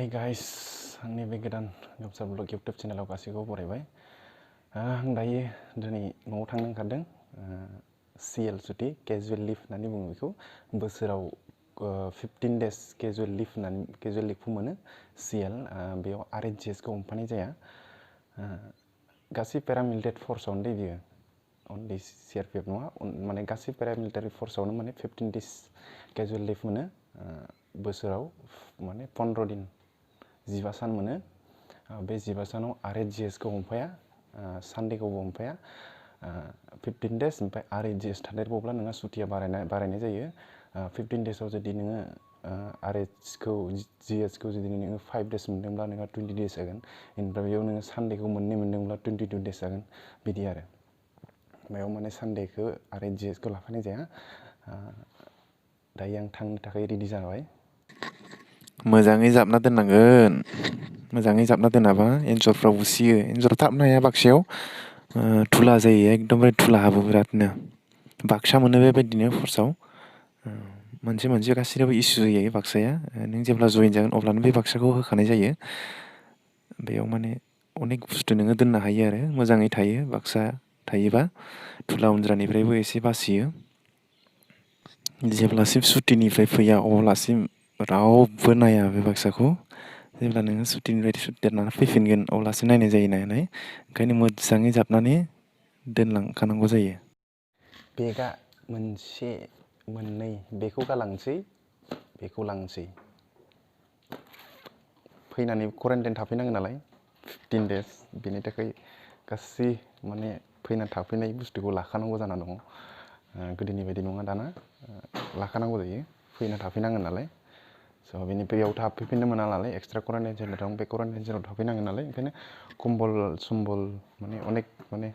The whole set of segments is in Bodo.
हाय गाइस आंनि बे गोदान गामसा ब्लग इउटुब चेनेलाव गासैखौबो बरायबाय। आं दायो दिनै न'आव थांनो ओंखारदों। सिएल सुटि केजुवेल लिभ होननानै बुङो बेखौ। बोसोराव 15 डेज केजुवेल लिभखौ मोनो सिएल। बेयाव RHGS खौ हमफानाय जाया। गासै पेरामिलिटारि फर्सआवनो दे बियो। अनलि CRPF नङा, माने गासै पेरामिलिटारि फर्सआवनो माने 15 डेज केजुवेल लिभ मोनो। बोसोराव माने 15 दिन 15 सान मोनो। बे 15 सानाव RHGS खौ हमफाया, सानडेखौबो हमफाया। 15 डेज ओमफ्राय RHGS थादेरबावब्ला नोंहा सुटिया बारायनाय जायो। 15 डेजआव जुदि नोङो RHGS खौ जुदि नोङो 5 डेज मोनदोंब्ला नोंहा 20 डेज जागोन। ओमफ्राय बेयाव नोङो सानडेखौ मोननै मोनदोंब्ला 22 डेज जागोन बिदि आरो। बेयाव माने सानडेखौ RHGS खौ लाफानाय जाया। दायो आं थांनो थाखाय रेडि जाबाय। मोजाङै जाबना दोननांगोन। मोजाङै जाबना दोनाबा एन्जरफ्रा उसियो। एन्जर थाबनो हाया बाक्सायाव। थुला जायो, एकदमबारे थुला हाबो बिरादनो। बाक्सा मोनो बेबायदिनो फर्सआव। मोनसे गासैनाबो इसु जायो बाक्साया। नों जेब्ला जइन जागोन अब्लानो बे बाक्साखौ होखानाय जायो। बेयाव माने अनेक बुस्थु नोङो दोननो हायो आरो मोजाङै थायो बाक्सा थायोबा। थुला उनज्रानिफ्रायबो एसे बासियो। जेब्लासिम सुटिनिफ्राय फैया अब्लासिम रावबो नाया बे बाक्साखौ। जेब्ला नोङो सुटिनिफ्राय देरनानै फैफिनगोन अब्लासो नायनाय जायो नालाय। ओंखायनो मोजाङै जाबनानै दोनलांखानांगौ जायो। बेगआ मोनसे मोननै बेखौ गालांसै, बेखौ लांसै। फैनानै क्वारेन्टाइन थाफैनांगोन नालाय 15 डेज। बेनि थाखाय गासै माने फैना थाफैनाय बुस्थुखौ लाखानांगौ जाना दङ। गोदोनि बायदि नङा दाना। लाखानांगौ जायो, फैना थाफैनांगोन नालाय। स' बेनि बेयाव थाफैफिननो मोना नालाय, एक्सट्रा क्वारेन्टाइन सेन्टार दं, बे क्वारेन्टाइन सेन्टाराव थाफैनांगोन नालाय। ओंखायनो कम्बल सम्बल माने अनेक माने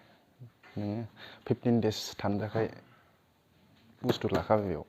नोङो 15 डेज थानो थाखाय बुस्थु लाखाबाय बेयाव।